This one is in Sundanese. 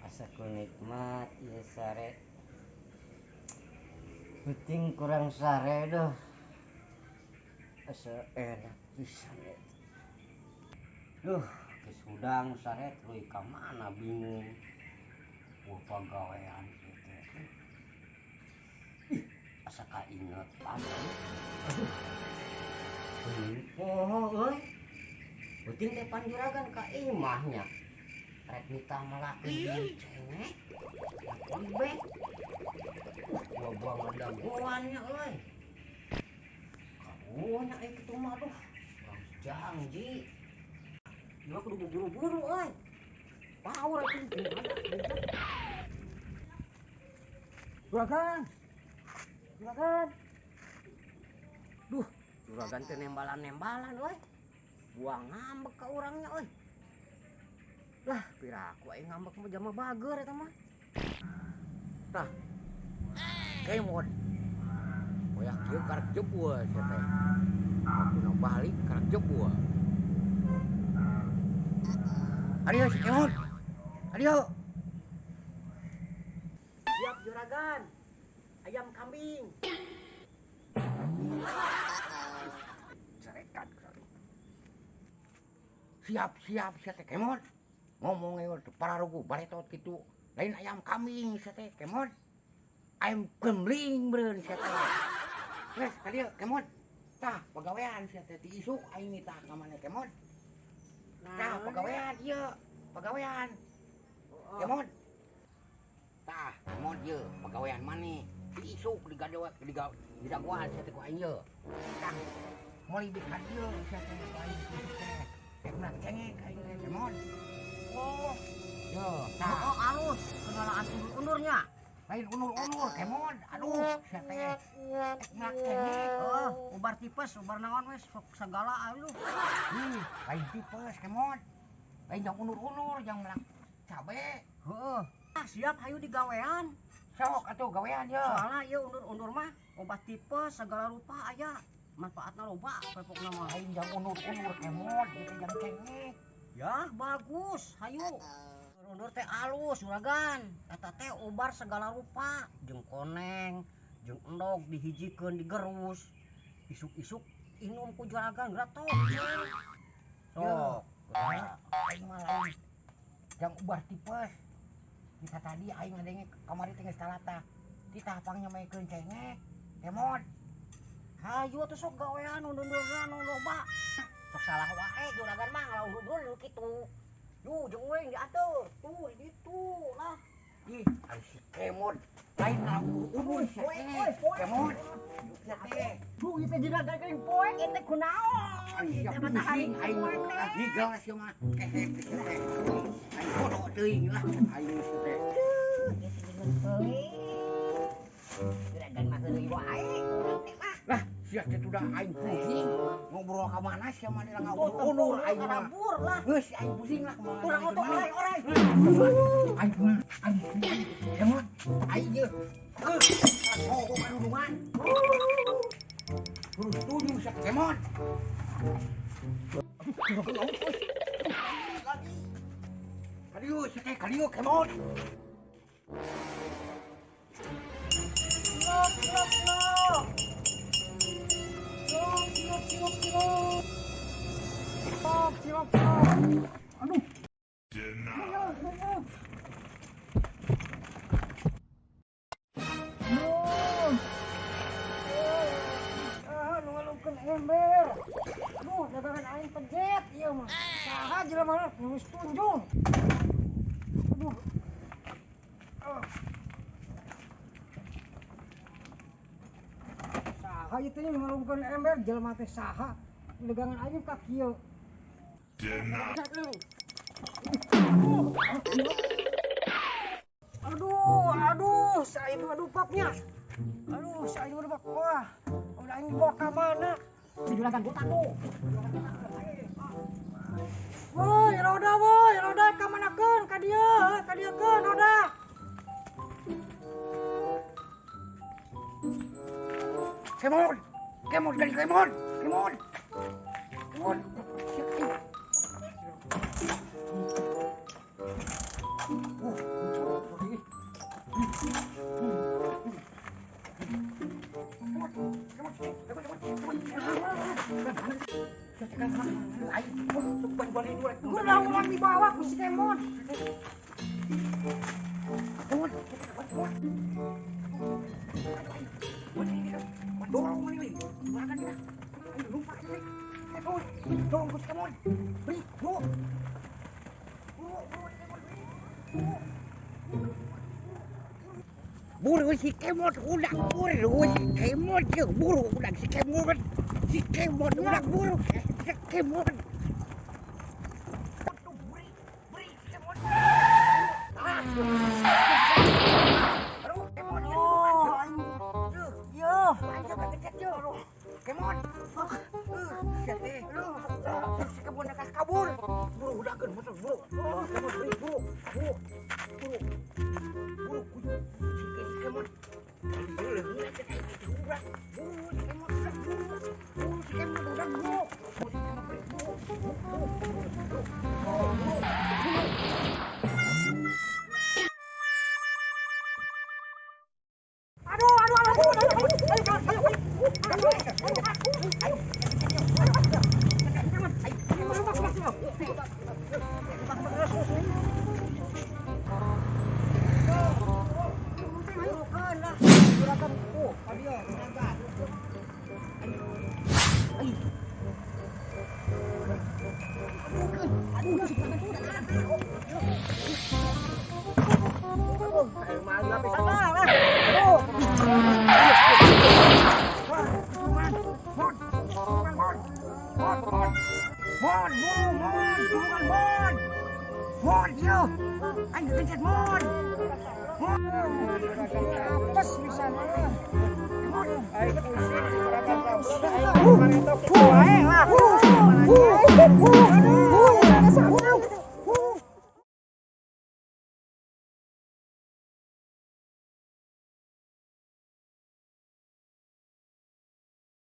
Asa ku nikmat ieu sare. Penting kurang sare duh. Asa enak pisan eta. Duh, geus hudang sare tuluy ka mana bingung. Wah pagawean ieu teh. Ih, asa kainget pan. Aduh. Poho euy. Penting teh pan juragan ka imahnya. Rek nitah melakeun beli cengek. Polybag. Buang-buang dagoannya euy. Karunya euy kitu mah aduh. Urang janji. Ieu kudu buru-buru euy. Power atuh gimana? Juragan. Juragan. Duh, juragan teh nembalan-nembalan euy. Buang ngambek ka urangnya euy. Lah, piraku aing ngambek mah jama bager eta mah. Tah. Kemod. Koyak kieu karek jebul sia teh. Waktu balik karek jebul. Adio si Kemod. Adio. Siap juragan. Ayam kambing. Carekan. Siap-siap sia teh Kemod. Ngomong ieu teh pararugu baretot kitu. Lain ayam kambing sia teh Kemod. Ayam kembling beureun sia teh. Geus ka dieu Kemod. Tah pagawean sia teh ti isuk aing nitah ka maneh Kemod. Tah pagawean ieu, pagawean. Kemod. Tah Kemod ieu pagawean maneh. Ti isuk digadewa didagoan sia teh ku aing ieu. Tah meuli bik ka dieu sia teh ku aing teh. Rek menak cengek aing teh Kemod. Oh, yo, tah. Oh, alus kenalaan undur-undurnya. Lain undur-undur Kemod. Aduh, sia teh. Rek menak cengek. Heeh, ubar tipes, ubar naon wes sok sagala aduh. Ih, lain tipes Kemod. Lain jang undur-undur, jang melak cabe. Heeh. Ah, siap hayu digawean. Sok atuh gawean ye. Soalna ieu undur-undur mah obat tipes segala rupa aya. Manfaatna loba pokokna mah. Lain jang undur-undur Kemod, ieu teh jang cengek. Ya, bagus, hayu. Undur teh alus juragan. Eta teh ubar segala rupa, jeung koneng, jeung endog dihijikeun digerus. Isuk-isuk inum ku juragan gratok. Sok, aing mah lain jang ubar tipes. Kita tadi aing ngadenge kamari teh geus talata. Titah pangnyamaikeun cengek, Kemod. Hayu atuh sok gawean undur-undurna nu loba. Sok salah wae juragan mah ngala undur-undur kitu. Yuh, jeung euy diatur. Tuh di ditu lah. Ih, ari si Kemod lain undur-undur sia teh. Kemod. Sia teh. Duh, ieu teh juragan geuning poek ieu teh kunaon? Ieu teh aing aing higel sia mah. Kehe sia teh. Aing bodoh teuing lah aing sia teh. Ieu teh jeung teuing. Juragan mah heureuy wae. Lah, sia teh udah aing pusing. Ngobrol ka mana sia mah lah ngaundur aing mah. Kabur lah. Geus aing pusing lah kumaha. Kurang otok orai orai. Aing mah aing Kemod. Aing ieu. Oh, kok kadudungan. Kudu setuju sia Kemod. Kadieu sia teh kadieu Kemod. Cilok cilok cilok. Cilok cilok cilok cilok. Cilok cilok cilok. Aduh. Ah, nu ngalungkeun ember. Aduh, dagangan aing pejet ieu mah. Saha jelema geus tunjung. Aduh. Saha ieu teh ngalungkeun ember jelema teh saha? Dagangan aing ka kieu. Aduh, aduh, saya mah dupaknya. Aduh, saya mah dupak. Wah, udah aing bawa ka mana? Juragan buta tuh. Woi, roda woi, roda ka manakeun ka dieu, ka dieukeun roda. Kemod. Kemod kali Kemod. Kemod. Kemod. Urang dibawa ku si Kemon. Kemon, kemon. Dorong mana ini? Juragan kita. Ayo lompat sini. Kemon, dorong ku si Kemon. Beri, buru. Buru, buru Kemon. Buru si Kemon udah buru si Kemon buru udah si Kemon. Si Kemon udah buru si Kemon. Beri si Kemon. Aduh, Kemon. Yo. Kemon. Si Kemon akan kabur. Buru udahkeun musuh buru. Kemon beri buru. Buru. Buru. Buru si Kemon. Buru si Kemon udah buru. Buru si Kemon udah buru. Buru si Kemon beri buru. Buru buru buru. Buru. Aduh, aduh, aduh, aduh, aduh, aduh, ayo, Mon, buru, mon, buruan mon. Mon, yo. Ayo kencet mon. Mon. Apes bisa mah. Mon. Ayo pusing, juragan sablon. Ayo, wae lah.